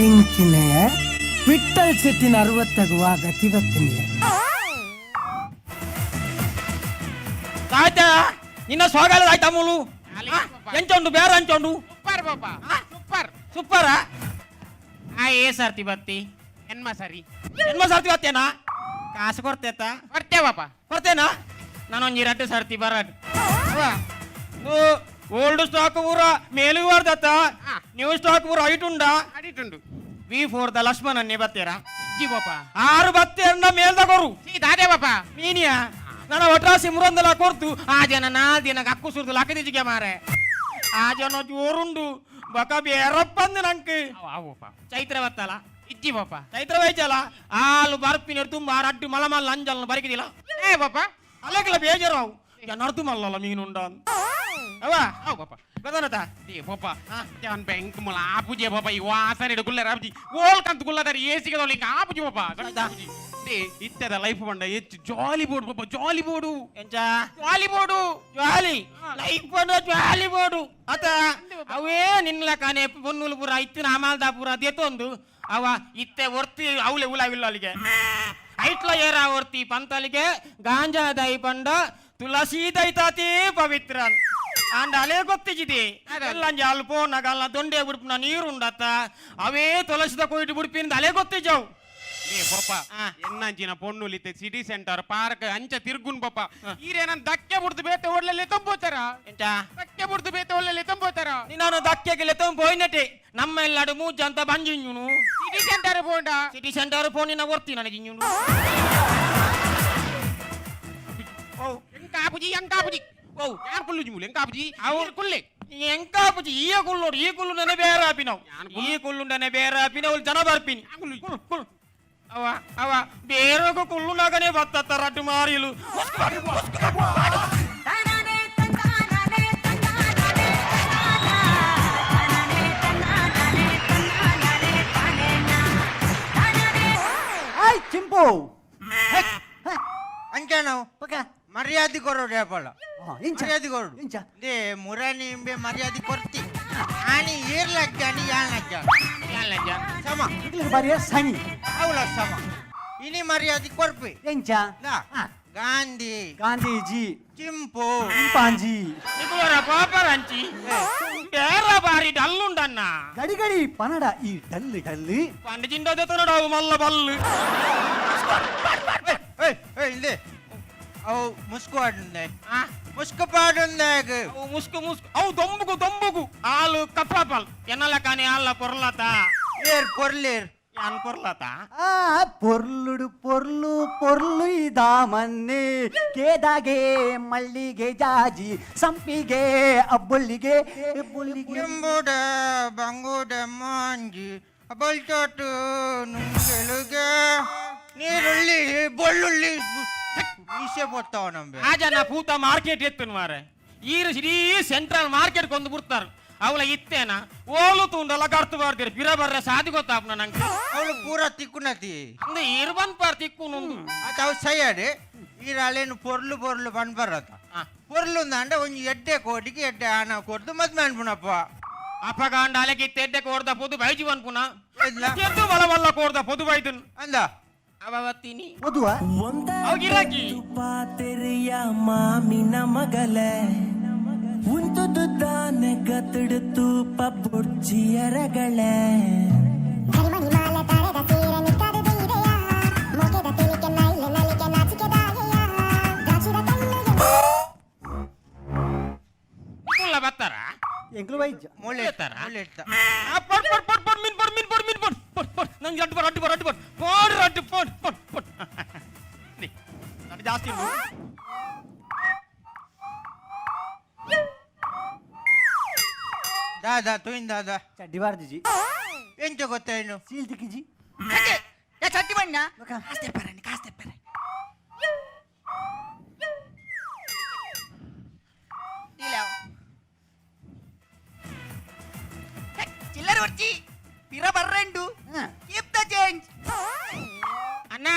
ಎಂಚಿನ ವಿಠಲ್ ಶೆಟ್ಟಿನ ಅರವತ್ತಗುವ ಗತಿ ಬತ್ತಿನಿ. ತಾತ, ನಿನ್ನ ಸ್ವಾಗತ ಆಯ್ತಾ ಮೂಲು? ಎಂಚುಂಡು ಬೇರೆ ಅಂಚುಂಡು? ಸೂಪರ್ ಪಾಪ, ಸೂಪರ್. ಸೂಪರ. ಆ ಏ ಸರ್ತಿ ಬತ್ತಿ? ಎನ್ಮ ಸರಿ. ಎನ್ಮ ಸರ್ತಿ ಬತ್ತೇನಾ? ಕಾಸು ಕೊಡ್ತೇತ? ಬರ್ತೇ ಪಾಪ. ಕೊಡ್ತೇನಾ? ನಾನೊಂದು ಎರಡು ಸರ್ತಿ ಬರಡ್. ಓಲ್ಡ್ ಸ್ಟಾಕ್ ಪೂರ ಮೇಲು ಬರ್ದತ್ತ. ನ್ಯೂ ಸ್ಟಾಕ್ ಪೂರ ಐಟ್ ಉಂಡಾ? ಅಡಿಟುಂಡು. ವಿ ಫೋರ್ the ಲಕ್ಷ್ಮಣನ್ನೇ ಬತ್ತೀರಾ? ಜಿ ಪಾಪ. ಆರು ಬತ್ತೇರ್ನ ಮೇಲ್ದ ಕೊರು. ಸೀ ದಾದೆ ಪಾಪ. ಮೀನಿಯ ನನ್ನ ಒಟ್ರಾಸಿ ಮುರಂದಲ ಕೊರ್ತು. ಆ ಜನ ನಾಲ್ ದಿನ ಅಕ್ಕು ಸುರಿದು ಲಕ್ಕದಿಜಿಗೆ ಮಾರೆ. ಆ ಜನ ಜೋರುಂಡು ಬಕ ಬೇರಪ್ಪಂದು ನಂಕ್. ಅವು ಪಾಪ. ಚೈತ್ರ ಬತ್ತಲ? ಇಜ್ಜಿ ಪಾಪ. ಚೈತ್ರ ವೈಚಲ ಆಲು ಬರ್ಪಿನ ತುಂಬ ರಡ್ಡು ಮಲ ಮಲ್ಲ ಅಂಜಲ್ನ ಬರಿಕಿದಿಲ್ಲ. ಏ ಪಾಪ. ಅಲೆಕಲ ಬೇಜಾರು ನಡ್ತು ಮಲ್ಲಲ್ಲ ಮೀನುಂಡ ಅವ. ಅವು ಪಾಪ. ಗೊತ್ತಾನತ? They ಪಾಪ, ಯಾನ್ ಬ್ಯಾಂಕ್ ಮುಲ ಆಪುಜೆ ಪಾಪ. ಈ ವಾಸನೆ ಇಡು ಗುಲ್ಲರ ಆಪುಜಿ. ಓಲ್ ಕಂತ ಗುಲ್ಲದಾರಿ ಏಸಿಗೆ ದೊಲಿಂಗ ಆಪುಜಿ ಪಾಪ. They ಇತ್ತದ ಲೈಫ್ ಬಂಡ ಹೆಚ್ಚು ಜಾಲಿ ಬೋರ್ಡ್ ಪಾಪ, ಜಾಲಿ ಬೋರ್ಡು. ಎಂಚ? ಜಾಲಿ ಬೋರ್ಡು. ಜಾಲಿ ಲೈಫ್ ಬಂದ ಜಾಲಿ ಬೋರ್ಡು ಅತ. ಅವೇ ನಿನ್ಲ ಕಾನೆ ಪೊನ್ನುಲು ಪೂರ ಇತ್ತಿನ ಅಮಾಲ್ದ ಪೂರ ದೆತ್ತೊಂದು ಅವ ಇತ್ತೆ ಒರ್ತಿ ಅವಲೆ ಉಲಾವಿಲ್ಲ ಅಲ್ಲಿಗೆ. ಐಟ್ಲ ಏರ ಒರ್ತಿ ಪಂತಲಿಗೆ ಗಾಂಜಾ ದೈ ಪಂಡ ತುಳಸಿ ದೈತಾತಿ ಪವಿತ್ರ ಅಂಡ ಅಲೆ ಗೊತ್ತಿಜಿದೆ. ಎಲ್ಲ ಅಲ್ ಪೋನಾಗ ಅಲ್ಲ ದೊಂಡೆ ಬಿಡ್ಪಿನ ನೀರುಂಡತ್ತ. ಅವೇ ತುಳಸಿದ ಕೊಯ್ದು ಬಿಡ್ಪಿನ ಅಲೆ ಗೊತ್ತಿಜವು. They ಪಾಪ. ಎನ್ನಂಚಿನ ಪೊನ್ನುಲಿತ್ತೆ ಸಿಟಿ ಸೆಂಟರ್ ಪಾರ್ಕ್ ಅಂಚ ತಿರ್ಗುನ್ ಪಾಪ. ಈರೇನನ್ ದಕ್ಕೆ ಬುಡ್ದು ಬೇತೆ ಓಡ್ಲಲ್ಲಿ ತುಂಬೋತಾರ. ಎಂಚ? ದಕ್ಕೆ ಬುಡ್ದು ಬೇತೆ ಓಡ್ಲಲ್ಲಿ ತುಂಬೋತಾರ. ನೀನು ದಕ್ಕೆಗೆ ತುಂಬ ಪೋಯಿನಟೆ ನಮ್ಮ ಎಲ್ಲಾಡು ಮೂಜ ಅಂತ ಬಂಜಿಂಜುನು. ಸಿಟಿ ಸೆಂಟರ್ ಪೋಂಡ. ಸಿಟಿ ಸೆಂಟರ್ ಫೋನಿನ ಒರ್ತಿ ನನಗೆ ಇಂಜುನು. ಓ. ಎಂಕಾಪುಜಿ ಎಂಕಾಪುಜಿ. ಓ. ಯಾರು ಕುಲ್ಲು ಜಿಮುಲು ಎಂಕಾಪುಜಿ. ಅವ್ರು ಕುಲ್ಲೆ. ಎಂಕಾಪುಜಿ ಈಯ ಕುಲ್ಲೋಡು. ಈ ಕುಲ್ಲು ಬೇರೆ ಆಪಿನವು. ಯಾನ್ ಈ ಕುಲ್ಲುಂಡನೆ ಬೇರೆ ಆಪಿನ ಅವ್ಳು ಜನ ಬರ್ಪಿನಿ. ಕುಲ್ಲು. ಕುಲ್ ಕುಲ್ ಅವ ಅವ ಬೇರೋಗ ಕುಲ್ಲು ನಗನೆ ಬತ್ತ ರಡ್ಡು ಮಾರಿಲು. ಆಯ್ ಚಿಂಪು. ಅಂಚನವು. ಪಕ್ಕ. ಮರ್ಯಾದೆ ಕೊರೋಡು ಹೇಪಲ್ಲ. ಇಂಚ. ಮರ್ಯಾದೆ ಕೊರೋಡು. ಇಂಚ. They ಮುರಾನಿ ಇಂಬೆ ಮರ್ಯಾದೆ ಕೊರ್ತಿ ಆನಿ ಏರ್ಲಜ್ಜಾನಿ ಯಾಳ್ನಜ್ಜ ಸಮ. ಇಡ್ಲಿಕ್ಕೆ ಬಾರಿಯ ಸಣಿ. ಅವಳ ಸಮ ಇನಿ ಮರ್ಯಾದೆ ಕೊರ್ಪಿ. ಎಂಚ? ದಾ. ಗಾಂಧಿ. ಗಾಂಧೀಜಿ. ಚಿಂಪು. ಚಿಂಪಾಂಜಿ. ನಿಕುಲರ ಪಾಪರ ಅಂಚಿ ಬೇರೆ ಬಾರಿ ಡಲ್ಲುಂಡನ್ನ. ಗಡಿ ಗಡಿ ಪನಡ ಈ ಡಲ್ ಡಲ್. ಪಂಡ ಚಿಂಡ ಮಲ್ಲ ಬಲ್ಲು. ಏಯ್ ಏಯ್, ಇಂದೆ ಅವು ಮುಸ್ಕು ಆಡುಂದೆ. ಮುಸ್ಕು ಪಾಡುಂದೆ. ಅವು ಮುಸ್ಕು ಮುಸ್ಕು ಅವು ದೊಂಬುಗು ದೊಂಬುಗು ಆಲು ಕಪ್ಪಾಪಲ್ ಎನ್ನಲ ಕಾನಿ ಆಲ್ಲ ಪೊರ್ಲತ. ಏರ್ ಪೊರ್ಲೇರ್. ಯಾನ್ ಪೊರ್ಲತ? ಆ ಪೊರ್ಲುಡು ಪೊರ್ಲು ಪೊರ್ಲು ಇದಾಮನ್ನೆ ಕೇದಾಗೆ ಮಲ್ಲಿಗೆ ಜಾಜಿ ಸಂಪಿಗೆ ಅಬ್ಬೊಲ್ಲಿಗೆ ಬೊಲ್ಲಿಗೆ. ಕೆಂಬುಡ ಬಂಗುಡ ಮಾಂಜಿ ಬಲ್ಚೋಟು ನುಂಗೆಲುಗೆ ನೀರುಳ್ಳಿ ಬೊಳ್ಳುಳ್ಳಿ ಈಸೆ ಪೊತ್ತಾವ ನಂಬೆ. ಆ ಜನ ಪೂತ ಮಾರ್ಕೆಟ್ ಎತ್ತುನು ಮಾರೆ. ಈರು ಇಡೀ ಸೆಂಟ್ರಲ್ ಮಾರ್ಕೆಟ್ ಕೊಂದು ಬಿಡ್ತಾರ. ಅವಳ ಇತ್ತೇನ ಓಲು ತೂಂಡಲ ಕರ್ತು ಬರ್ತೀರಿ ಪಿರ ಬರ್ರೆ ಸಾದಿ ಗೊತ್ತಾಪ್ನ ನಂಗೆ. ಅವಳು ಪೂರ ತಿಕ್ಕುನತಿ. ಅಂದ್ರೆ ಈರು ಬಂದ್ ಪಾರ್ ತಿಕ್ಕು ನುಂದು. ಆತ ಅವು ಸೈಯಾಡು ಈರಾಲೇನು ಪೊರ್ಲು ಪೊರ್ಲು ಬನ್ ಬರತ್ತ. ಪೊರ್ಲು ಅಂಡ ಒಂಜಿ ಎಡ್ಡೆ ಕೋಟಿಗೆ ಎಡ್ಡೆ ಆನ ಕೊಡ್ದು ಮದ್ಮೆ ಅನ್ಪುನಪ್ಪ. ಅಪಗಾಂಡ ಅಲೆಗೆ ಇತ್ತೆ ಎಡ್ಡೆ ಕೋಡ್ದ ಪೊದು ಬೈಜಿ ಪುನ. ಇಲ್ಲ. ಎದ್ದು ಮಲ ಮಲ್ಲ ಕೋಡ್ದ ಪೊದು ಬೈದನ್. ಅಂದ. ಅವತ್ತಿನಿ. ಮದುವ. ಅವು ಗಿರಾಕಿ. ಪಾತೆರಿಯ ಮಾಮಿನ ಮಗಲೆ ಉಂತುದು ದಾನೆ ಗತಿಡುತ್ತು ಪಬ್ಬುರ್ಚಿಯರಗಳೇ. ಕರಿಮಣಿ ಮಾಲೆ ತರೆದ ಸೀರೆ ಮಿಕ್ಕದು ಬೀರೆಯ ಮೊಗೆದ ತಿಳಿಕೆ ನೈಲೆ ನಲಿಕೆ ನಾಚಿಕೆ ದಾಯೆಯ ದ್ರಾಕ್ಷಿದ ಕಣ್ಣುಗೆ. ಕುಲ್ಲ ಬತ್ತಾರ? ಎಂಕ್ಲು ವೈದ್ಯ. ಮೂಳೆ. ಹೇಳ್ತಾರಾ? ಮೂಳೆ ಇರ್ತ. ಆ, ಪಡ್ ಪಡ್ ಪಡ್ ಪಡ್ ಮೀನ್ ಪಡ್ ಮೀನ್ ಪಡ್ ಮೀನ್ ಪಡ್ ಪಡ್ ಪಡ್ ನಂಗೆ ರಡ್ಡು ಬರ್ ರಡ್ಡು ಬರ್ ರಡ್ಡು ಬರ್ ಪಡ್ ರಡ್ಡು ಪಡ್ ಪಡ್ ಪಡ್ ನಿ, ನಡು ಜಾಸ್ತಿ ಉಂಟು. ದಾದಾ ತುಯಿನ್ ದಾದಾ. ಚಡ್ಡಿ ಬಾರ್ದಿಜಿ. ಎಂಚ ಗೊತ್ತೇನು? ಸೀಲ್ ತಿಕ್ಕಿಜಿ. ಚಟ್ಟಿ ಬಣ್ಣ. ಬೊಕ. ಕಾಸು ತೆಪ್ಪರಣ್ಣ, ಕಾಸು ತೆಪ್ಪರೆ. ಚಿಲ್ಲರೆ ಹೊರ್ಚಿ ಪಿರ ಬರ್ರೆಂಡು. Keep the change. ಅಣ್ಣ,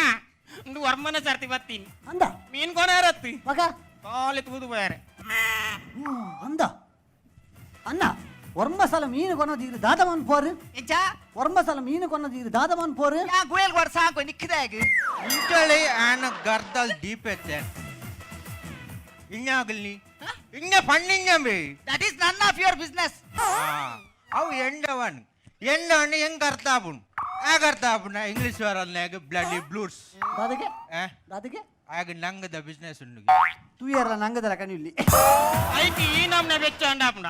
ಒಂದು ವರ್ಮನ ಸರ್ತಿ ಬತ್ತೀನಿ. ಅಂದ. ಮೀನ್ ಕೊನೆ ಇರತ್ತಿ. ಮಗ. ಕಾಲಿ ತೂದು ಬೋಯಾರೆ. ಹ್ಮ್, ಅಂದ ಅಣ್ಣ. ಒರ್ಮಸಲ ಮೀನು ಕೊನದೀರು ದಾದಮನ್ ಪೋರು. ಎಂಚ? ಒರ್ಮಸಲ ಮೀನು ಕೊನದೀರು ದಾದಮನ್ ಪೋರು. ಯಾ ಗುಯಲ್ ಗೊಡ್ ಸಾಕು ನಿಕ್ಕಿದಾಗ. ಇಂಚಳೆ ಆನ ಗರ್ದಲ್ ದೀಪ್ ಎತ್ತೆ ಇನ್ನಾಗಲಿ ಇಂಗ ಪಣ್ಣಿಂಗಂಬಿ. That is none of your business. ಅವು ಎಂಡವನ್ ಎಂಡವನ್ ಹೆಂಗ್ ಅರ್ಥ ಆಪುಂಡು? ಆಗ ಅರ್ಥ ಆಪುಂಡ ಇಂಗ್ಲೀಷ್ ವರಲ್ನಾಗ ಬ್ಲಡಿ ಬ್ಲೂಸ್. ದಾದಗೆ? ದಾದಗೆ? ಆಗ ನಂಗದ ಬಿಸ್ನೆಸ್ ಉಂಡು. ತೂಯರ್ಲ ನಂಗದಲ ಕಣಿಲ್ಲಿ. ಐಕ್ ಈ ನಮ್ನೆ ಬೆಚ್ಚ ಅಂಡಾಪುಂಡ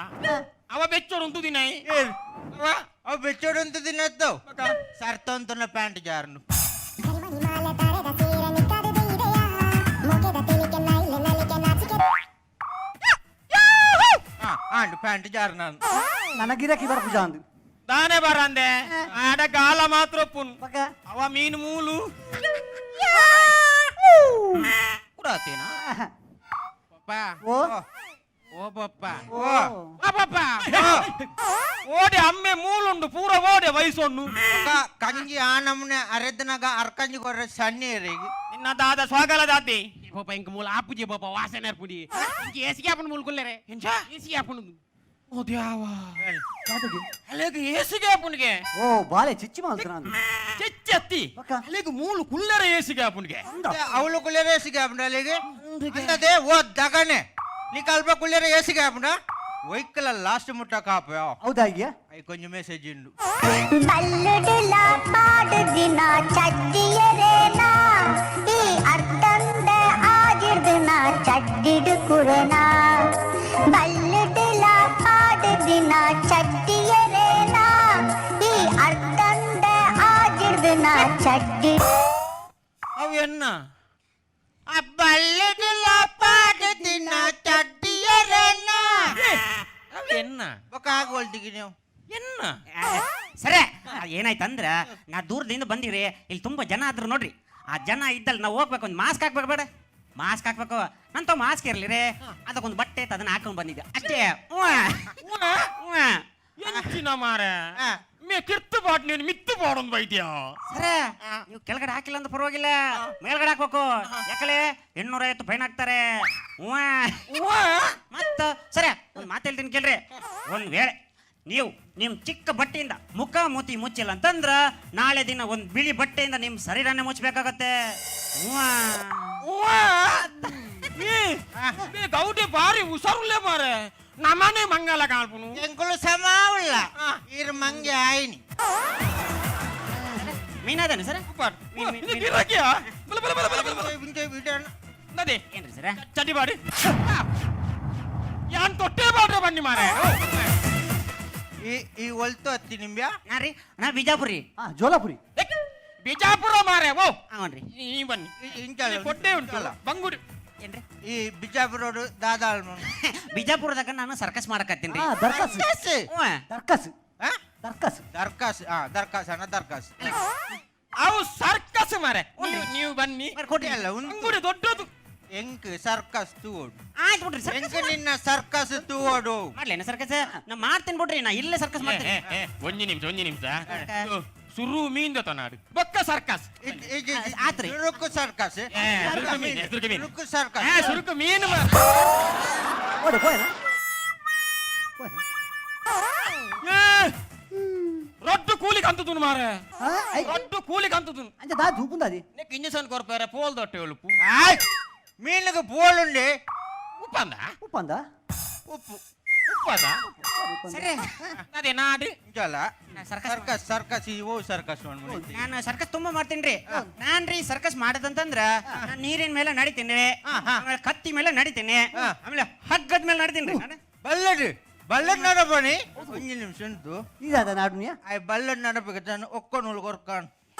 ಅವ ಬೆಚ್ಚೋಡು ಉಂತು ದಿನ. ಅವು ಬೆಚ್ಚೋಡು ಅಂತ ದಿನತ್ತವು ಸರ್ತಂತನ ಪ್ಯಾಂಟ್ ಜಾರ್ನು. ಕರಿಮಣಿ ಮಾಲೆ ತಾರೆದ ಸೀರೆ ನಿಕ್ಕದು ಇದೆಯಾ ಮೊಗೆದ ತಿಳಿಕೆ ನೈಲೆ ನಲಿಕೆ ನಾಚಿಕೆ. ಆಂಡ್ ಪ್ಯಾಂಟ್ ಜಾರ್ನ. ನನಗಿರಕಿ ಬರ್ಪುಜ ಅಂದು. ದಾನೆ ಬರಂದೆ ಆಡ ಗಾಲ ಮಾತ್ರ ಪುನ್. ಬಕ? ಅವ ಮೀನು ಮೂಲು ಕುಡಾತೇನಾ? ಪಪ್ಪ. ಓ. ಓ ಪಪ್ಪ. ಓ. ಓ ಪಪ್ಪ. ಓಡೆ ಅಮ್ಮೆ ಮೂಲುಂಡು ಪೂರ ಓಡೆ ವಯಸ್ಸೊಂಡು. ಕಂಜಿ ಆ ನಮೂನೆ ಅರೆದನಾಗ ಅರ್ಕಂಜಿ ಕೊರ್ರೆ ಸಣ್ಣೀರಿಗೆ. ನಿನ್ನ ದಾದ ಸ್ವಾಗಲ ದಾತಿ. ಪಪ್ಪ, ಇಂಕ ಮೂಲ ಆಪುಜಿ ಪಪ್ಪ, ವಾಸನೆ ಅರ್ಪುಡಿ. ಇಂಕ ಏಸಿಗೆ ಆಪುಂಡು ಮೂಲ ಕುಲ್ಲೆರೆ. ಎಂಚ? ಏಸಿಗೆ ಆಪುಂಡು. ಓ ದ್ಯಾವ. ದಾದಗೆ? ಅಲೆಗ್ ಏಸಿಗೆ ಆಪುಂಡಿಗೆ. ಓ ಬಾಲೆ ಚಿಚ್ಚಿ ಮಾಲ್ತನ. ಚೆಚ್ಚತ್ತಿ. ಬಕ? ಅಲೆಗ್ ಮೂಲು ಕುಲ್ಲರೆ ಏಸಿಗೆ ಆಪುಂಡಿಗೆ. ಅವಳು ಕುಲ್ಲೆರೆ ಏಸಿಗೆ ಆಪುಂಡು ಅಲ್ಲಿಗೆ ಅಂದದೆ. ಓ ದಗನೆ, ನೀ ಅಲ್ಪ ಕುಲ್ಲೆರೆ ಏಸಿಗೆ ಆಪುಂಡ ವೈಕಲ್ ಲಾಸ್ಟ್ ಮುಟ್ಟ ಕಾಪ. ಹೌದಾಗ್ಯಾ? I ಕೊಂಚ ಮೆಸೇಜ್ ಉಂಡು. ಬಲ್ಲುಡುಲ ಪಾಡುದಿನ ಚಡ್ಡಿಯರೇನಾ ಈ ಅರ್ಧಂದ ಆಗಿರ್ದಿನ ಚಡ್ಡಿಡು ಕುರೆನಾ. ಬಲ್ಲುಡುಲ ಪಾಡುದಿನ ಚಡ್ಡಿಯರೇನಾ ಈ ಅರ್ಧಂದ ಆಗಿರ್ದಿನ ಚಡ್ಡಿ. ಅವು ಎನ್ನ? ಬಲ್ಲುಡುಲ ಪಾಡುದಿನ ಚಡ್ಡಿಯರೇನ. ಅವು ಎನ್ನ? ಬೊಕ ಆಗೋಲ್ದಿಗೆ ನೀವು. ಎನ್ನ? ಸರಿ, ಏನಾಯ್ತಂದ್ರ ನಾ ದೂರದಿಂದ ಬಂದಿರಿ, ಇಲ್ಲಿ ತುಂಬಾ ಜನ ಆದ್ರು ನೋಡ್ರಿ. ಆ ಜನ ಇದ್ದಲ್ಲಿ ನಾವು ಹೋಗ್ಬೇಕು, ಒಂದು ಮಾಸ್ಕ್ ಹಾಕ್ಬೇಕು. ಬೇಡ, ಮಾಸ್ಕ್ ಹಾಕ್ಬೇಕು. ನನ್ ತಾವ್ ಮಾಸ್ಕ್ ಇರ್ಲಿ ರೇ, ಅದಕ್ಕೊಂದು ಬಟ್ಟೆ ಇತ್ತು, ಅದನ್ನ ಹಾಕೊಂಡ್ ಬಂದಿದ್ದೆ ಅಷ್ಟೇ. ಹ್ಞೂ. ಹ್ಞೂ. ಎಂಚಿನ ಮಾರೆ, ಮೇ ಕಿರ್ತು ಪಾಟ್ ನೀನು ಮಿತ್ತು ಪಾಡೊಂದು ಬೈದ್ಯಾ? ಸರ, ನೀವು ಕೆಳಗಡೆ ಹಾಕಿಲ್ಲ ಅಂದ್ರೆ ಪರವಾಗಿಲ್ಲ, ಮೇಲ್ಗಡೆ ಹಾಕ್ಬೇಕು. ಯಾಕಲೆ 850 ಫೈನ್ ಹಾಕ್ತಾರೆ. ಹ್ಞೂ. ಮತ್ತ ಸರ, ಒಂದು ಮಾತು ಹೇಳ್ತೀನಿ ಕೇಳ್ರಿ. ಒಂದ್ ವೇಳೆ ನೀವು ನಿಮ್ ಚಿಕ್ಕ ಬಟ್ಟೆಯಿಂದ ಮುಖ ಮೂತಿ ಮುಚ್ಚಿಲ್ಲ ಅಂತಂದ್ರ ನಾಳೆ ದಿನ ಒಂದ್ ಬಿಳಿ ಬಟ್ಟೆಯಿಂದ ನಿಮ್ ಶರೀರನೇ ಮುಚ್ಚಬೇಕಾಗತ್ತೆ. ಗೌಡಿ ಬಾರಿ ಹುಷಾರುಲ್ಲೇ ಮಾರೆ, ನಮ್ಮನೆ ಮಂಗಲ ಕಾಲ್ಪುನು. ಎಂಕುಲು ಸಮಾವುಳ್ಳ ಇರ್ ಮಂಗೆ ಆಯ್ನಿ. ಮೀನಾದಾನೆ ಸರ್? ಮೀನ್, ಮೀನ್, ಮೀನ್. ಗಿರಾಕಿಯಾ? ಬಲ ಬಲ ಬಲ ಬಲ ಬಲ ಬಲ. ಇಂಚೆ ಬಿಡೋಣ. ನದಿ. ಏನ್ರಿ ಸರ? ಚಡ್ಡಿ ಬಾಡಿ ಯಾನ್ ತೊಟ್ಟೆ ಬಾಡ್ರೆ ಬನ್ನಿ ಮಾರೆ. ಈ ಈ ಒಲ್ತು ಹತ್ತಿ ನಿಂಬ್ಯಾ? ನಾ ರೀ, ನಾ ಬಿಜಾಪುರಿ ರೀ. ಹಾ, ಜೋಲಾಪುರಿ. ಬಿಜಾಪುರ ಮಾರೆ. ಓ. ಹ್ಞೂ ರೀ. ಈ ಬನ್ನಿ. ಇಂಚಲ್ಲ. ಈ ಕೊಟ್ಟೆ ಉಂಟು. ಇಂಚಲ್ಲ. ಬಂಗುಡಿ. ಏನ್ರಿ? ಈ ಬಿಜಾಪುರ ದಾದಾಳ್. ಬಿಜಾಪುರದಾಗ ನಾನು ಸರ್ಕಸ್ ಮಾಡಕತ್ತೀನಿ ರೀ. ಹಾ, ದರ್ಕಾಸ್. ಹ್ಞೂ. ದರ್ಕಾಸ್. ದರ್ಕಾಸ್. ದರ್ಕಾಸ್, ಹಾ ದರ್ಕಾಸ್ ಅಣ್ಣ, ದರ್ಕಾಸ್. ಅವು ಸರ್ಕಸ್ ಮಾರೆ. ನೀವು ಬನ್ನಿ. ಕೊಡ್ರಿ. ಅಲ್ಲ ಉಂಟು. ಬಂಗುಡಿ ದೊಡ್ಡದು. ಎಂಕ್ ಸರ್ಕಸ್ ತೂವೋಡು. ಆಯ್ತು ಬಿಡ್ರಿ ಸರ್ಕಸ್. ಎಂಕ್ ನಿನ್ನ ಸರ್ಕಸ್ ತೂವೋಡು. ಮಾಡ್ಲೇನ ಸರ್ಕಸ್? ನಾ ಮಾಡ್ತೀನಿ ಬಿಡ್ರಿ, ನಾ ಇಲ್ಲೇ ಸರ್ಕಸ್ ಮಾಡ್ತೀನಿ. ಒಂಜಿ ನಿಮಿಷ, ಒಂಜಿ ನಿಮಿಷ. ಸುರು ಮೀನ್ ನಾಡು ಬೊಕ್ಕ ಸರ್ಕಸ್. ಆತ್ರಿ. ಸುರುಕು ಸರ್ಕಸ್. ಸುರುಕು ಮೀನು, ಸುರುಕು ಮೀನು. ಸುರುಕು ಸರ್ಕಸ್. ಸುರುಕು ಮೀನು ಮಾರೆ. ಓಡೆ ಹೋಯನ ಹೋಯನ. ರೊಡ್ಡು ಕೂಲಿ ಕಂತುದು ಮಾರೆ. ಹಾ, I. ರೊಡ್ಡು ಕೂಲಿ ಕಂತುದು. ಅಂಚ ದಾ ಧೂಪುಂದಾದಿ. ನೆಕ್ ಇಂಜೆಕ್ಷನ್ ಕೊರ್ಪೇರೆ ಪೋಲ್ ದೊಟ್ಟೆ ಉಳುಪು. ಆಯ್ ಮೀನುಗೆ ಪೋಲುಂಡೆ. ಉಪ್ಪಂದ? ಉಪ್ಪಂದ. ಉಪ್ಪು. ಉಪ್ಪದ. ಸರಿ. ಅದೇ ನಾಡು. ಇಂಚಲ್ಲ. ನಾ ಸರ್ಕಸ್. ಸರ್ಕಸ್ ಸರ್ಕಸ್ ಈ ಓ ಸರ್ಕಸ್. ನಾನು ಸರ್ಕಸ್ ತುಂಬಾ ಮಾಡ್ತೀನಿ ರೀ. ನಾನ್ ರೀ ಸರ್ಕಸ್ ಮಾಡದಂತಂದ್ರ ನಾನ್ ನೀರಿನ ಮೇಲೆ ನಡಿತೀನಿ, ಆಮೇಲೆ ಕತ್ತಿ ಮೇಲೆ ನಡಿತೀನಿ, ಆಮೇಲೆ ಹಗ್ಗದ ಮೇಲೆ ನಡಿತೀನಿ ರೀ ನಾನು. ಬಲ್ಲಡು ಬಲ್ಲಡ್ ನಡಪಣಿ ಒಂಜಿ ನಿಮಿಷ ಉಂಟು. ಇದಾದ ನಾಡುನಿಯ. ಆಯ್ ಬಲ್ಲಡ್ ನಡಪಕ್ಕೆ ನಾನು ಒಕ್ಕ ನೂಲು ಕೊರ್ಕಾಣ್.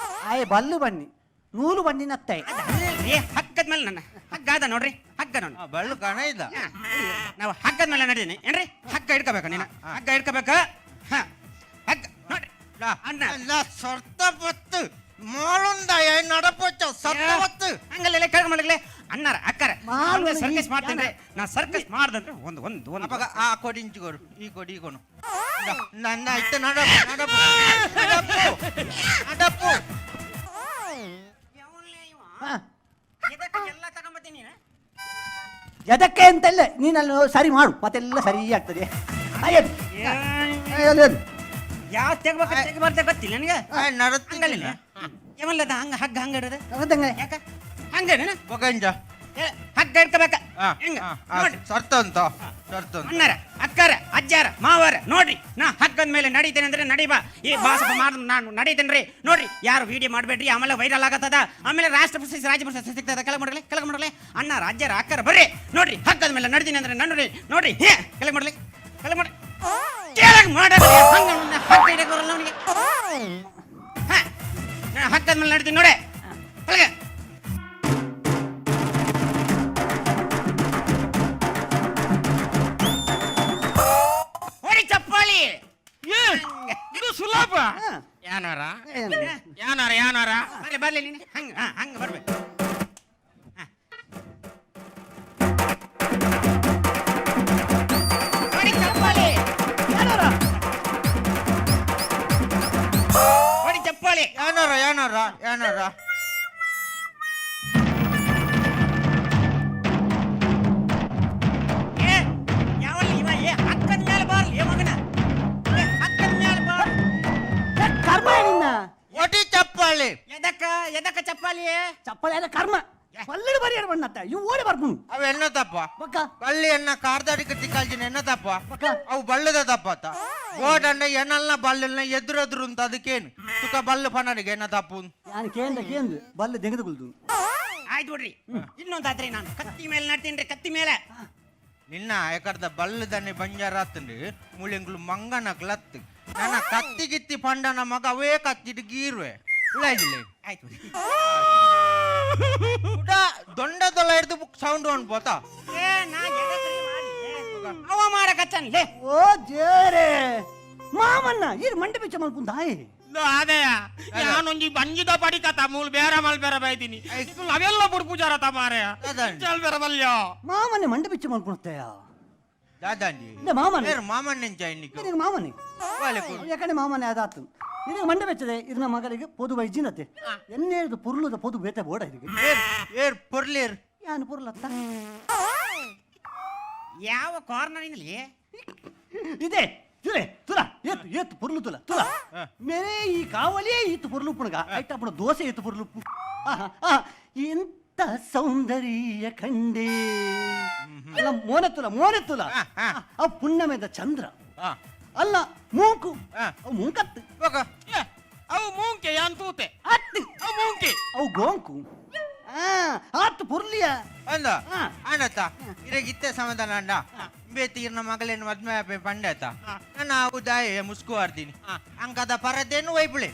ಆಯ್ ಬಲ್ಲು ಬನ್ನಿ ನೂಲು ಬನ್ನಿ ನತ್ತೈ. ಅಲ್ರಿ, ಹಗ್ಗದ ಮೇಲೆ ನನ್ನ ಹಗ್ಗ ಅದ ನೋಡ್ರಿ, ಹಗ್ಗ ನೋಡಿ. ಬಳ್ಳು ಕಾಣ ಇದ್ದ. ನಾವು ಹಗ್ಗದ ಮೇಲೆ ನಡೀನಿ ಏನ್ರಿ? ಹಗ್ಗ ಹಿಡ್ಕೋಬೇಕು ನೀನು, ಹಗ್ಗ ಹಿಡ್ಕೋಬೇಕು. ಹಾ, ಹಗ್ಗ ನೋಡ್ರಿ ಅಣ್ಣ. ಸರ್ತ ಪತ್ತು ಮಾಳುಂದ ನಡಪಚ್ಚ ಸರ್ತ ಪತ್ತು. ಹಂಗಲ್ಲ, ಕೆಳಗೆ ಮಲಗಲೆ. ಅಣ್ಣಾರ ಅಕ್ಕಾರ ಮಾಲು ಸರ್ಕಸ್ ಮಾಡ್ತೇನೆ ನಾ. ಸರ್ಕಸ್ ಮಾಡ್ದಂದ್ರೆ ಒಂದು ಒಂದು ಒಂದು ಅಪ್ಪಗ ಆ ಕೊಡಿ ಇಂಚು ಕೊಡು, ಈ ಕೊಡಿ, ಈ ಕೊನು ನನ್ನ ಇತ್ತ ನಡಪು ನಡಪು ನಡಪು ನಡಪು. ಹಾ. ಎಲ್ಲ ತಗೊಂಬತ್ತೀನಿ. ಎದಕ್ಕೆ ಅಂತೆಲ್ಲ ನೀನಲ್ಲಿ ಸರಿ ಮಾಡು, ಮತ್ತೆಲ್ಲ ಸರಿ ಆಗ್ತದೆ. ಆಯ್ತು. ಯಾವ ತೆಗ್ಬೇಕು ತೆಗ್ಬಾರ್ದ ಗೊತ್ತಿಲ್ಲ ನನಗೆ. ನಡತ್ತಿ. ಹಂಗಲ್ಲ ಯಾವಲ್ಲದ ಹಂಗ ಹಗ್ಗ ಹಂಗ ಹಿಡಿದ. ನಡದಂಗೆ. ಯಾಕ ಹಂಗೇನ? ಬೊಗಂಜ. ಹಗ್ಗ ಹಿಡ್ಕೋಬೇಕ ಹೆಂಗ ನೋಡ್ರಿ. ಸರ್ತಂತ ಸರ್ತಂತ. ಅಣ್ಣಾರ, ಅಕ್ಕಾರ, ಅಜ್ಜಾರ, ಮಾವಾರ, ನೋಡ್ರಿ, ನಾ ಹಗ್ಗದ ಮೇಲೆ ನಡೀತೇನೆ ಅಂದ್ರೆ ನಡಿಬಾ. ಈ ಬಾಸಪ್ಪ ಮಾಡ್ ನಾನು ನಡೀತೇನೆ ನೋಡ್ರಿ. ಯಾರು ವಿಡಿಯೋ ಮಾಡಬೇಡ್ರಿ, ಆಮೇಲೆ ವೈರಲ್ ಆಗತ್ತದ, ಆಮೇಲೆ ರಾಷ್ಟ್ರ ಪ್ರಶಸ್ತಿ ರಾಜ್ಯ ಪ್ರಶಸ್ತಿ ಸಿಗ್ತದ. ಕೆಳಗೆ ಮಾಡಲಿ, ಕೆಳಗೆ ಮಾಡಲಿ. ಅಣ್ಣಾರ, ಅಜ್ಜಾರ, ಅಕ್ಕಾರ, ಬರ್ರಿ ನೋಡ್ರಿ, ಹಗ್ಗದ ಮೇಲೆ ನಡೀತೀನಿ ಅಂದ್ರೆ ನೋಡ್ರಿ ನೋಡ್ರಿ. ಹೇ, ಕೆಳಗೆ ಮಾಡಲಿ, ಕೆಳಗೆ ಮಾಡಿ, ಕೆಳಗೆ ಮಾಡಲಿ. ಹಂಗ ಹಗ್ಗ ಹಿಡಿಯಕ್ ಬರಲ್ಲ ಅವನಿಗೆ. ಹಾ, ನಾ ಹಗ್ಗದ ಮೇಲೆ ನಡೀತೀನಿ ನೋಡಿ, ಕೆಳಗೆ. ಹೊಡಿ ಚಪ್ಪಾಳಿ. ಏ, ಇದು ಸುಲಭ. ಹಾ. ಯಾನಾರ? ಏನು? ಯಾನಾರ ಯಾನಾರ? ಬರ್ಲಿ ಬರ್ಲಿ ನೀನು ಹಂಗ, ಹಾ, ಹಂಗ ಬರ್ಬೇಕು. ಹಾ. ಹೊಡಿ ಚಪ್ಪಾಳಿ. ಯಾರವ್ರ? ಹೊಡಿ ಚಪ್ಪಾಳಿ. ಯಾನಾರ ಯಾನಾರ ಯಾನಾರ? ಏ, ಯಾವಲ್ಲಿ ಇವ? ಏ, ಹಕ್ಕದ ಮೇಲೆ ಬಾರ್ಲಿ, ಏ ಮಗನ, ಏ, ಹಕ್ಕದ ಮೇಲೆ ಬಾರ್. ಏ, ಕರ್ಮ ನಿನ್ನ. ಒಟಿ ಚಪ್ಪಾಳಿ. ಎದಕ್ಕ ಎದಕ್ಕ ಚಪ್ಪಾಳಿ? ಚಪ್ಪಲಿ ಅದ ಕರ್ಮ ಪಲ್ಲಡು ಬರಿಯರ್ ಬಣ್ಣತ್ತ ಇವು ಓಡಿ ಬರ್ಪುನು. ಅವ ಎನ್ನ ತಪ್ಪ? ಬಕ್ಕ. ಬಳ್ಳಿ ಎನ್ನ ಕಾರ್ದಾಡಿಕ ತಿಕ್ಕಾಲ್ಜಿನ ಎನ್ನ ತಪ್ಪ? ಬಕ್ಕ. ಅವು ಬಳ್ಳದ ತಪ್ಪತ್ತ ಓಡಣ್ಣ ಎನ್ನಲ್ನ ಬಲ್ಲಲ್ನ ಎದುರೆದುರು ಅಂತ ಅದಕ್ಕೇನು ತುಕ ಬಲ್ಲು ಪನ್ನಡಿಗೆ ಎನ್ನ ತಪ್ಪು? ನಾನು ಕೇಂದ್ರ ಕೇಂದ್ರ ಬಲ್ಲೆ ದೆಗೆದುಕೊಳ್ದು. ಆಯ್ತು ಬಿಡ್ರಿ. ಇನ್ನೊಂದಾತ್ರಿ, ನಾನು ಕತ್ತಿ ಮೇಲೆ ನಡ್ತೀನಿ ಕತ್ತಿ ಮೇಲೆ. ನಿನ್ನ ಎಕಡ್ದ ಬಲ್ಲದನ್ನೇ ಬಂಜಾರ ಆತಂಡು ಮುಳಿಂಗ್ಳು ಮಂಗನ ಕ್ಲತ್ ನನ್ನ ಕತ್ತಿ ಗಿತ್ತಿ ಪಂಡನ ಮಗ ಅವೇ ಕತ್ತಿಟ್ಟು ಗೀರುವೆ ಉಳ್ಳಾಯಿಲ್ಲ. ಆಯ್ತು ಬಿಡ್ರಿ. ಕುಡ ದೊಂಡದೊಲ್ಲ ಹಿಡ್ದು ಸೌಂಡ್ ಅನ್ಬೋತಾ. ಏ, ನಾ ಎದಕ್ರಿ ಮಾಡ್ಲಿ? ಅವ ಮಾಡಕತ್ತಾನ ಲೇ. ಓ ಜೇರೆ ಮಾಮನ್ನ ಈರ್ ಮಂಡೆ ಬಿಚ್ಚ ಮಲ್ಪುಂದಾಯ್. ಇದು ಆದಯ ನಾನೊಂಜಿ ಬಂಜಿದ ಪಡಿಕತ ಮೂಲ್ ಬೇರೆ ಮಲ್ ಬೇರೆ ಬೈತೀನಿ ಅವೆಲ್ಲ ಬುಡ್ ಪೂಜಾರ ಮಾರಾಯ. ಅದಾಂಡಿ. ಚಲ್ ಬೇರೆ ಬಲ್ಯ. ಮಾಮನ್ನೆ ಮಂಡೆ ಬಿಚ್ಚ ಮಲ್ಪುಣತ್ತಯ್ಯ. ದಾದಾಂಡಿ. ಇಲ್ಲ ಮಾಮನೆ. ಏರ್ ಮಾಮಣ್ಣೆಂಚ ಇನ್ನಿಕ್ಕು? ಇದೀಗ ಮಾಮನೆ. ವಾಲೆ ಕೊಡು. ಯಾಕಂದ್ರೆ ಮಾಮನೆ ಅದಾತು ಇದೀಗ ಮಂಡೆ ಬೆಚ್ಚದೆ ಇದನ್ನ ಮಗನಿಗೆ ಪೊದು ಬೈಜಿನತೆ ಎನ್ನೇದು ಪುರ್ಲುದ ಪೊದು ಬೇತೆ ಬೋಡ ಇದಕ್ಕೆ. ಏರ್ ಏರ್ ಪೊರ್ಲೇರ್. ಯಾನು ಪುರ್ಲತ್ತ? ಯಾವ ಕಾರ್ನರ್ ಇಂದಲೇ? ಇದೆ ತುಲೆ ತುಲ ಏತ್ ಏತ್ ಪುರ್ಲು ತುಲ ತುಲ ಮೇರೆ ಈ ಕಾವಲಿಯೇ ಈತು ಪುರ್ಲು ಪುಣಗ ಐಟ ಅಪ್ಪಣ ದೋಸೆ ಏತು ಪುರ್ಲು ಆಹಾ, ಆಹಾ, ಎಂತ ಸೌಂದರ್ಯ ಕಂಡೆ ಅಲ್ಲ ಮೋನೆ ತುಲ ಮೋನೆ ತುಲ. ಆ, ಆ. ಆ ಪುಣ್ಣಮೆದ ಚಂದ್ರ. ಆ. ಅಲ್ಲ ಮೂಂಕು. ಆ. ಅವು ಮೂಂಕತ್ತು. ಹೋಗ. ಏ, ಅವು ಮೂಂಕೆ ಯಾನ್ ತೂತೆ. ಅತ್ತು. ಅವು ಮೂಂಕೆ. ಅವು ಗೋಂಕು ಆ ಆತು ಪುರ್ಲಿಯ. ಅಂದ. ಆ. ಆಂಡತ್ತ ಇರಗ ಇತ್ತೆ ಸಮಾಧಾನ ಅಂಡ ಬೇತಿ ಇರ್ನ ಮಗಳೇನು ಮದ್ಮೆ ಆಪೆ ಪಂಡತ ನನ್ನ ಉದಾಯ ಮುಸ್ಕು ಆಡ್ತೀನಿ ಅಂಕದ ಪರದೇನು ಒಯ್ಪುಳೆ.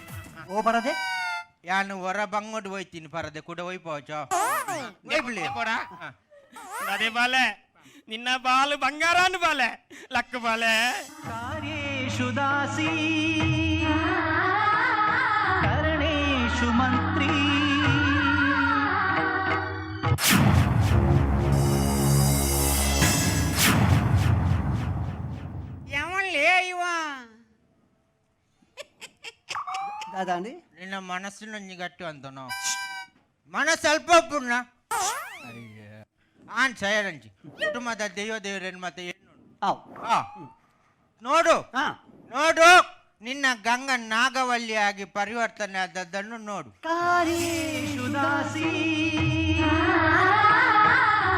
ಓ ಬರದೆ. ಯಾನು ಹೊರ ಬಂಗೋಡು ಹೋಯ್ತೀನಿ ಪರದೆ ಕೂಡ ಒಯ್ಪೋಚ ಒಯ್ಪುಳೆ. ಕೊಡ ಅದೇ ಬಾಲೆ ನಿನ್ನ ಬಾಲು ಬಂಗಾರಾನು ಬಾಲೆ ಲಕ್ಕ ಬಾಲೆ. ಕಾರ್ಯೇಷು ದಾಸೀ ಕರಣೇಷು ಮಂತ್ರಿ. ಯಾವಲ್ಲೇ ಇವ? ದಾದಾಂಡಿ. ನಿನ್ನ ಮನಸ್ಸಿನೊಂದು ಗಟ್ಟಿ ಅಂತ ನಾವು ಮನಸ್ಸು ಅಲ್ಪ ಪುಣ್ಣ ಆನ್ ಸಯರಂಜಿ ಕುಟುಂಬದ ದೈವ ದೇವರೇನು ಮತ್ತೆ ಏನು? ಆವ್. ಆ ನೋಡು. ಹಾ. ನೋಡು, ನಿನ್ನ ಗಂಗ ನಾಗವಲ್ಲಿಯಾಗಿ ಪರಿವರ್ತನೆ ಆದದ್ದನ್ನು ನೋಡು. ಕಾರ್ಯೇಷು ದಾಸೀ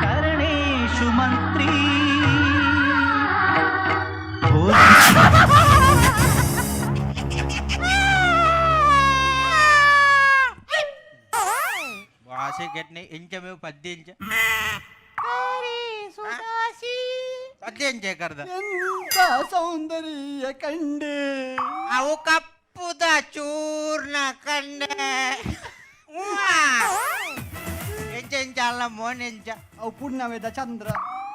ಕರಣೇಷು ಮಂತ್ರಿ. ವಾಸೆ ಗೆಟ್ನೆ ಎಂಚ ಮೇವು ಪದ್ಯ ಎಂಚ ಪದ್ಯ ಎಂಚ ಕರ್ದ. ಎಂತ ಸೌಂದರ್ಯ ಕಂಡೆ. ಅವು ಕಪ್ಪುದ ಚೂರ್ಣ ಕಂಡೆ. ಎಂಚ ಎಂಚ ಅಲ್ಲ ಮೋನ್ ಎಂಚ? ಅವು ಪುಣ್ಣಮೆದ ಚಂದ್ರ.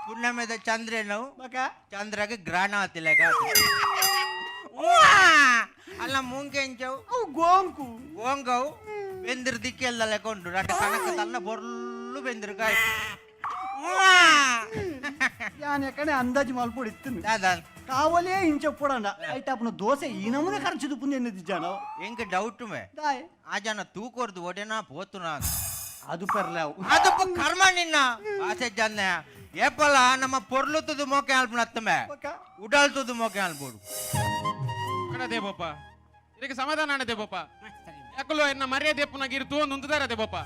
ಪುಣ್ಣಮೆದ ಚಂದ್ರೇನವು? ಬಕ. ಚಂದ್ರಗೆ ಗ್ರಹಣ ಆತಿಲ್ಲ ಅಲ್ಲ ಮೂಂಕೆ ಎಂಚವು? ಅವು ಗೋಂಕು. ಗೋಂಗವು ಬೆಂದಿರ್ ದಿಕ್ಕೆಲ್ಲ ಕೊಂಡು ರಟ್ಟ ಕಣಕ ತನ್ನ ಬೊರ್ಲು ಬೆಂದಿರ್ ಕಾಯ್. ಯಾನ್ ಯಾಕಂದ್ರೆ ಅಂದಾಜು ಮಲ್ಪೊಡಿತ್ತು. ದಾದಾ? ಕಾವಲೇ ಇಂಚ ಪೊಡಂಡ ಐಟಾಪನ ದೋಸೆ ಈ ನಮೂನೆ ಖರ್ಚು ಪುಂದೆ ಎನ್ನದಿಜ್ಜಾನ. ಎಂಕ್ ಡೌಟ್ ಮೇ. ದಾಯ್? ಆ ಜನ ತೂಕೊರ್ದು ಒಡೆನಾ ಪೋತುನಾ. ಅದು ಪರ್ಲಾವು. ಅದು ಕರ್ಮ ನಿನ್ನ ಆಸೆ ಜನ ಏಪಲ ನಮ್ಮ ಪೊರ್ಲುತ್ತದು ಮೋಕೆ ಅಲ್ಪನತ್ತಮೆ. ಬಕ. ಉಡಾಲ್ತದು ಮೋಕೆ ಅಲ್ಬೋಡು. ಅದೇ ಬಾಪ, ಇದಕ್ಕೆ ಸಮಾಧಾನ ಅದೇ ಬಾಪ. ಯಾಕಲೋ ಎನ್ನ ಮರ್ಯಾದೆ ಪುನಗಿರು ತೂವೊಂದು ಉಂತುದಾರದೆ ಬಾಪ.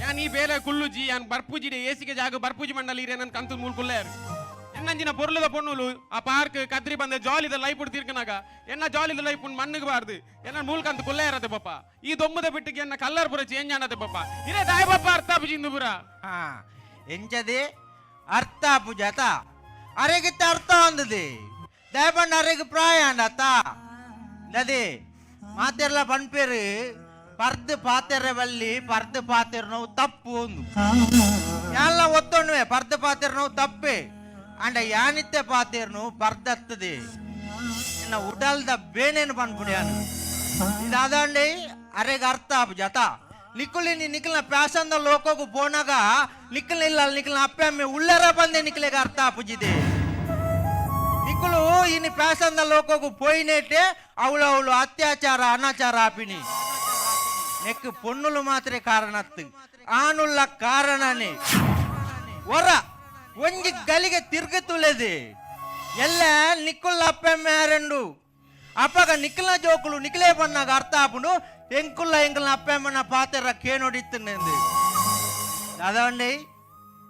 ಯಾನ್ ಈ ಬೇಲೆ ಕುಳ್ಳುಜಿ, ಯಾನ್ ಬರ್ಪೂಜಿ ಏಸಿಗೆ ಜಾಗ ಬರ್ಪೂಜಿ ಮಂಡಲ ಇರೆ ನನ್ ಕಂತು ಮೂಲ್ ಕುಲ್ಲೇರು. ಎನ್ನಂಜಿನ ಪೊರ್ಲುದ ಪೊಣ್ಣುಲು ಆ ಪಾರ್ಕ್ ಕದ್ರಿ ಬಂದ ಜಾಲಿದ ಲೈಫ್ ತೀರ್ಕನಾಗ ಎನ್ನ ಜಾಲಿದ ಲೈಫ್ ಮಣ್ಣಿಗೆ ಬಾರ್ದು ಎನ್ನ ಮೂಲ್ಕಂತ ಕುಲ್ಲೇರದೆ ಪಾಪ. ಈ ದೊಮ್ಮದ ಬಿಟ್ಟಿಗೆ ಎನ್ನ ಕಲ್ಲರ್ ಪುರ ಚೇಂಜ್ ಆನದೆ ಪಾಪ. ಇರೇ ದಾಯ ಪಾಪ ಅರ್ಥ ಆಪುಜಿಂದು ಪುರ. ಹಾ, ಎಂಚದೆ ಅರ್ಥ ಪೂಜಾತ ಅರೆಗಿತ್ತ ಅರ್ಥ ಅಂದದೆ ದಯಪಂಡ ಅರೆಗೆ ಪ್ರಾಯ ಅಂಡತ್ತ ನದಿ ಮಾತೆರ್ಲ ಪನ್ಪೇರು ಪರ್ದು ಪಾತೆರ ಬಲ್ಲಿ ಪರ್ದು ಪಾತೆರ್ ನೋವು ತಪ್ಪು ಒಂದು ಯಾನ್ಲ ಒತ್ತೊಣ್ಣುವೆ ಪರ್ದು ಪಾತೆರ್ ನೋವು ತಪ್ಪೆ ಅಂಡ ಯಾನಿತ್ತೆ ಪಾತೇರ್ನು ಪರ್ದತ್ತದೆ ಎನ್ನ ಉಡಲ್ದ ಬೇನೇನು ಪನ್ಪುಡಿಯಾನು ಇದಾದಂಡಿ ಅರೆಗೆ ಅರ್ಥ ಆಪುಜಾತ. ನಿಕ್ಕುಲಿ ನಿಕ್ಕಲ್ನ ಪ್ಯಾಶನ್ದ ಲೋಕకు ಪೋನಾಗ ನಿಕ್ಕಲ್ನ ಇಲ್ಲ ನಿಕ್ಕಲ್ನ ಅಪ್ಪೆ ಅಮ್ಮೆ ಉಳ್ಳರ ಬಂದೆ ನಿಕ್ಕಲಿಗೆ ಅರ್ಥ ಆಪುಜಿದೆ. ನಿಕ್ಕಲು ಇನಿ ಪ್ಯಾಶನ್ದ ಲೋಕకు పోయినట్టే ಅವಳು ಅವಳು ಅತ್ಯಾಚಾರ ಅನಾಚಾರ ಆಪಿನಿ. ನೆಕ್ ಪೊನ್ನುಲು ಮಾತ್ರ ಕಾರಣತ್ತು ಆನುಲ್ಲ ಕಾರಣನೇ ಒರ ಒಂಜಿ ಗಲಿಗೆ ತಿರುಗುತ್ತುಲೆದೆ ಎಲ್ಲ ನಿಕ್ಕುಲ್ಲ ಅಪ್ಪೆಮ್ಮೆ రెండు ಅಪ್ಪಗ ನಿಕ್ಕಲ್ನ ಜೋಕುಲು ನಿಕ್ಕಲೇ ಬಣ್ಣಾಗ ಅರ್ಥ ಆಪುಂಡು ಎಂಕುಲ್ಲ ಎಂಕಲ್ನ ಅಪ್ಪೆಮ್ಮನ ಪಾತೆರ ಕೇನೋಡಿತ್ತಂದು ಅದಂడి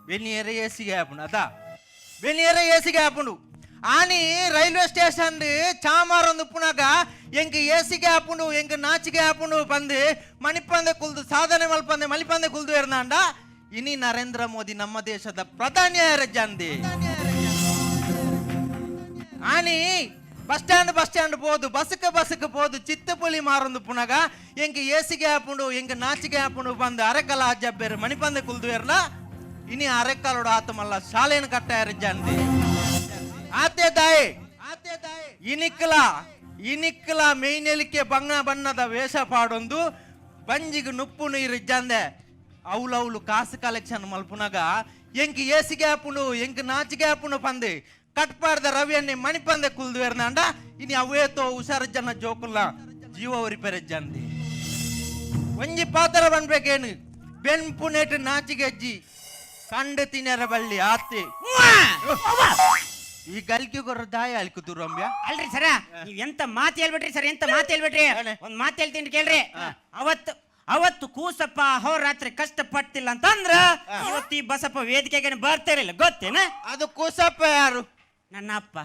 ಬೆನ್ನಿಯರ ಏಸಿಗೆ ಆಪುಂಡು ಅದ ಬೆನ್ನಿಯರ ಏಸಿಗೆ ಆಪುಂಡು. ಆನಿ ರೈಲ್ವೆ ಸ್ಟೇಷನ್ ಚಾಮಾರೊಂದು ಉಪ್ಪುನಾಗ ಎಂಕ್ ಏಸಿಗೆ ಆಪುಂಡು ಎಂಕ್ ನಾಚಿಗೆ ಆಪುಂಡು ಬಂದು ಮಣಿಪಂದೆ ಕುಲ್ದು ಸಾಧನೆ ಮಲ್ಪಂದೆ ಮಲಿಪಂದೆ ಕುಲ್ದು ಎರ್ನಾಂಡ ಇನಿ ನರೇಂದ್ರ ಮೋದಿ ನಮ್ಮ ದೇಶದ ಪ್ರಧಾನಿ ಜಂದಿ. ಆನಿ ಬಸ್ ಸ್ಟ್ಯಾಂಡ್ ಬಸ್ ಸ್ಟ್ಯಾಂಡ್ ಪೋದು ಬಸ್ಕ್ ಬಸ್ಕ್ ಪೋದು ಚಿತ್ತಪುಲಿ ಮಾರೊಂದು ಪುನಗ ಎಂಕ್ ಏಸಿಗೆ ಆಪುಂಡು ಎಂಕ್ ನಾಚಿಗೆ ಆಪುಂಡು ಬಂದು ಅರೆಕಲ ಅಜ್ಜಬ್ಬೇರು ಮಣಿಪಂದೆ ಕುಲ್ದು ಎರ್ಲ ಇನಿ ಅರೆಕಾಲೋಡು ಆತಮಲ್ಲ ಶಾಲೆಯನ್ನು ಕಟ್ಟಾರ ಜಂದಿ. ಆತೆ ದಾಯೆ ಇನಿಕ್ಲ ಇನಿಕ್ಲ ಮೇಯ್ನೆಲಿಕೆ ಬಂಗ ಬಣ್ಣದ ವೇಷ ಪಾಡೊಂದು ಬಂಜಿಗೆ ನುಪ್ಪು ನೀರು ಇಜ್ಜಂದೆ ಅವಲೌಲು ಕಾಸು ಕಲೆಕ್ಷನ್ ಮಲ್ಪುನಾಗ ಎಂಕ್ ಏಸಿಗೆ ಆಪುಂಡು ಎಂಕ್ ನಾಚಿಗೆ ಆಪುಂಡು ಪಂದು ಕಟ್ಪಾಡ್ದ ರವಿಯನ್ನೇ ಮಣಿಪಂದೆ ಕುಲ್ದು ಎರ್ನಾಂಡ ಇನಿ ಅವೇತೋ ಹುಷಾರು ಜನ ಜೋಕುಲ್ಲ ಜೀವ ಉರಿಪೆರೆ ಜಂದಿ. ಒಂಜಿ ಪಾತ್ರ ಬನ್ಬೇಕೇನು ಬೆನ್ಪುನೇಟ್ ನಾಚಿಗೆ ಅಜ್ಜಿ ಕಂಡು ತಿನ್ನರ ಬಳ್ಳಿ ಆತೆ ಈ ಗಲ್ಕಿ ಕೊರ ದಾಯ ಅಲ್ಕು ದುರಂಬ್ಯ. ಅಲ್ರಿ ಸರ, ನೀವ್ ಎಂತ ಮಾತು ಹೇಳ್ಬಿಟ್ರಿ ಸರ್, ಎಂತ ಮಾತು ಹೇಳ್ಬಿಟ್ರಿ. ಒಂದ್ ಮಾತು ಹೇಳ್ತೀನಿ ಕೇಳ್ರಿ. ಅವತ್ತು ಅವತ್ತು ಕೂಸಪ್ಪ ಅಹೋರಾತ್ರಿ ಕಷ್ಟ ಪಟ್ಟಿಲ್ಲ ಅಂತಂದ್ರ ಇವತ್ತು ಈ ಬಸಪ್ಪ ವೇದಿಕೆಗೆ ಬರ್ತಿರಲಿಲ್ಲ, ಗೊತ್ತೇನ? ಅದು ಕೂಸಪ್ಪ ಯಾರು? ನನ್ನ ಅಪ್ಪ.